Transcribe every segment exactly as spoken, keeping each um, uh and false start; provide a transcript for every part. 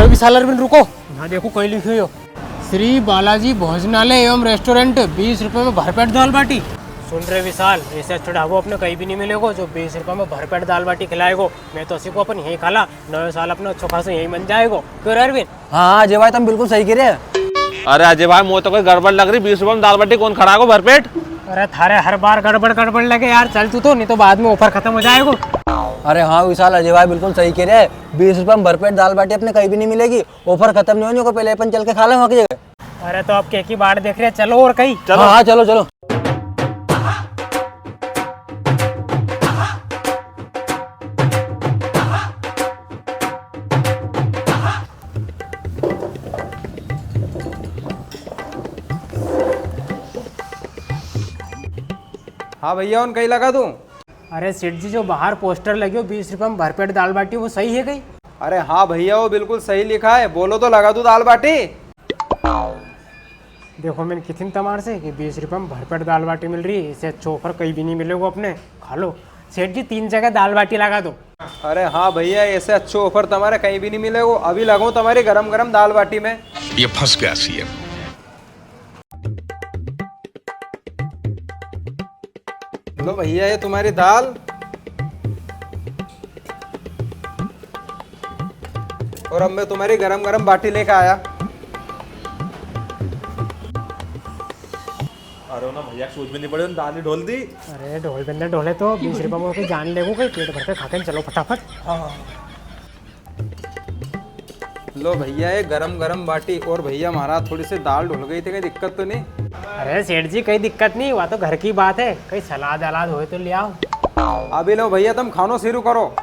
विशाल अरविंद, रुको। यहाँ देखो, कई लिखियो यो, श्री बालाजी भोजनालय एवं रेस्टोरेंट, बीस रुपए में भरपेट दाल बाटी। सुन रे विशाल, ऐसे अच्छो ढाबो अपने कहीं भी नहीं मिलेगो जो बीस रुपए में भरपेट दाल बाटी खिलाएगो। मैं तो असी को अपन यहीं खाला, नयो साल अपनो अच्छो खासो यहीं मन जाएगो। क्यों रे अरविंद? हाँ, हाँ, अजय भाई, तम बिल्कुल सही कई रिया। अरे अजय भाई, मोए तो कोई गड़बड़ लग री, बीस रुपए में दाल बाटी कौन खवाड़ेगो भरपेट? अरे थारे हर बार गड़बड़ गड़बड़ लगे यार, चल तू तो, नी तो बाद में offer खत्म हो जाएगो। अरे हाँ विशाल, अजय भाई बिल्कुल सही कई रिया है, बीस रुपए में भरपेट दाल बाटी अपने कहीं भी नहीं मिलेगी। Offer खत्म नहीं होने को पहले अपन चल के खा ले वहाँ की जगह। अरे तो अब के की बाट देख रिया, चलो और कहीं। चलो। हाँ, हाँ, चलो, चलो। हाँ भैया, उन कहीं लगा दूँ? अरे सेठ जी, जो बाहर poster लग्यो बीस रुपया में भरपेट दाल बाटी, वो सही है कई? अरे हाँ भैया, वो बिल्कुल सही लिखा है। बोलो तो, लगा दूँ दाल बाटी? देखो, मैंने कितनी तमार से कि बीस रुपया में भरपेट दाल बाटी मिल री है, इससे अच्छो offer कहीं भी नहीं मिलेगो अपने। खा लो सेठ जी, तीन जगह दाल बाटी लगा दो। अरे हाँ भैया, ऐसे अच्छो offer तमारे कहीं भी नहीं मिलेगो। अभी लगाऊँ तमारी गरम गरम दाल बाटी में। ये फंस गया सीएम। लो भैया, ये तुम्हारी दाल, और अब मैं तुम्हारी गरम गरम बाटी लेके आया। अरे ना भैया, सूझ में नहीं पड़े, दाल ही ढोल दी। अरे ढोल बंदे ढोले तो बीस रुपया में कोई जान लेगो, कोई पेट भर के खा के चलो फटाफट। हाँ। लो भैया, ये गरम गरम बाटी। और भैया, म्हारा थोड़ी सी दाल ढुल गई थी, कई दिक्कत तो नहीं? अरे सेठ जी, कई दिक्कत नहीं, वा तो घर की बात है, कई सलाद अलाद होए तो ले आओ। अभी लो भैया, तम खानो शुरू करो।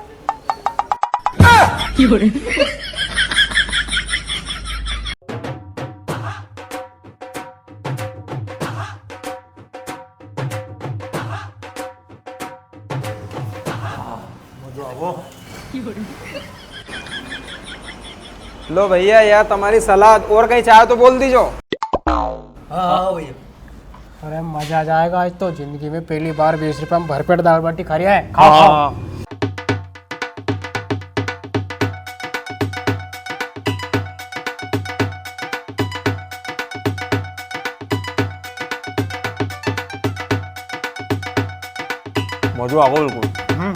लो भैया, या तमारी सलाद, और कई चाहे तो बोल दीजो। हाँ, हाँ, भैया। अरे मजा आ जाएगा आज तो, जिंदगी में पहली बार बीस रुपया में भरपेट दाल बाटी खा रिया है। खाओ, खाओ। हाँ। मजो आ गयो बिल्कुल। हम्म।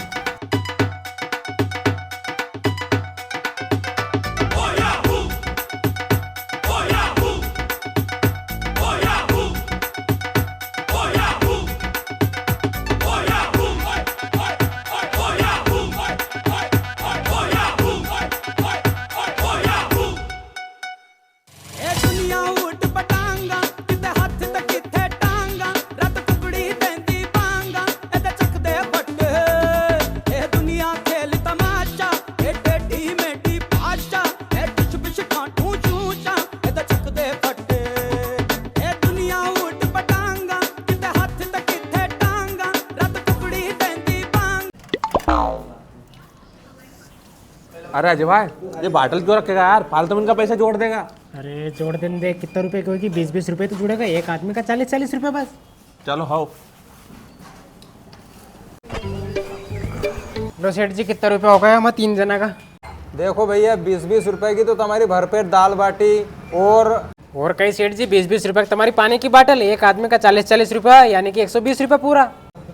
अरे अजय भाई, ये बाटल क्यों रखेगा यार? फालतू में इनका पैसा जोड़ देगा। अरे जोड़ देने दे, कितना रुपए की होगी? बीस बीस रुपए तो जुड़ेगा, एक आदमी का चालीस चालीस रुपए बस। चलो, हाओ। लो सेठ जी, कितना रुपया हो गया हमारा तीन जना का? देखो भैया, बीस बीस रुपए की तो तमारी भरपेट दाल बाटी और और कई सेठ जी, बीस बीस रुपए की तमारी पानी की बाटल, एक आदमी का चालीस चालीस रुपया, यानी कि एक सौ बीस रुपया पूरा।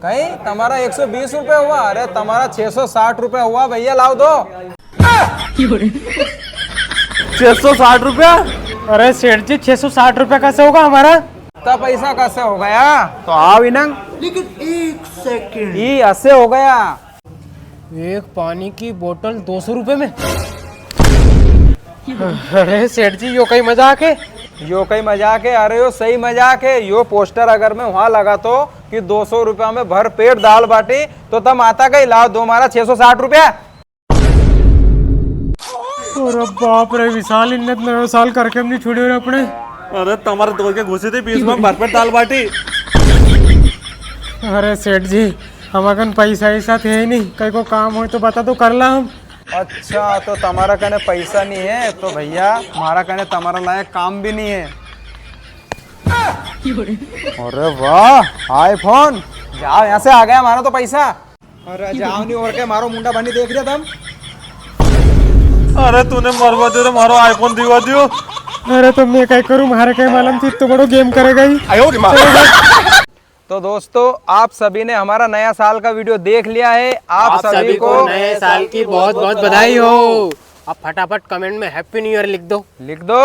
कई तमारा एक सौ बीस रुपया हुआ? अरे, तमारा छह सौ साठ रुपया हुआ भैया, लाओ दो। छह सौ साठ रुपया? अरे सेठ जी, छह सौ साठ रुपया कैसे होगा हमारा? इतना पैसा कैसे हो गया? तो आओ इनंग। लेकिन एक सेकंड। ई ऐसे हो गया। एक पानी की बोतल दो सौ रुपए में? अरे सेठ जी, यो कई मजाक है? यो कई मजाक है? अरे यो सही मजाक है। यो पोस्टर अगर मैं वहां लगातो कि दो सौ रुपया में भर पेट दाल बाटी, तो तम आता कई? लाओ, दो मारा छह सौ साठ रुपया। अरे बाप रे विशाल, इन्ने तो नयो साल करके हम नहीं छोड़ियो रे अपने। अरे तमारे दो के घुसी थी बीस में भरपेट दाल बाटी। अरे सेठ जी, हमारे कन पैसा ऐसा थे ही नहीं, कई को काम हो तो बता दो, कर ला हम। अच्छा, तो तमारा कने पैसा नहीं है, तो भैया, हमारा कने तमारा लायक काम भी नहीं है। अरे वाह, iPhone, जाओ यहाँ से, आ गया हमारा तो पैसा। अरे जाओ नहीं और के, मारो मुंडा बनी देख रहे तम। अरे तूने मरवा दियो रे, मारो iPhone दिवा दियो। अरे तो मैं क्या करूं, मारे क्या मालूम थी इतना बड़ो game करेगा ही। तो दोस्तों, आप सभी ने हमारा नया साल का video देख लिया है। आप आप सभी सभी को को नए साल की बहुत बहुत बधाई हो। अब फटाफट comment में Happy New Year लिख दो। लिख दो।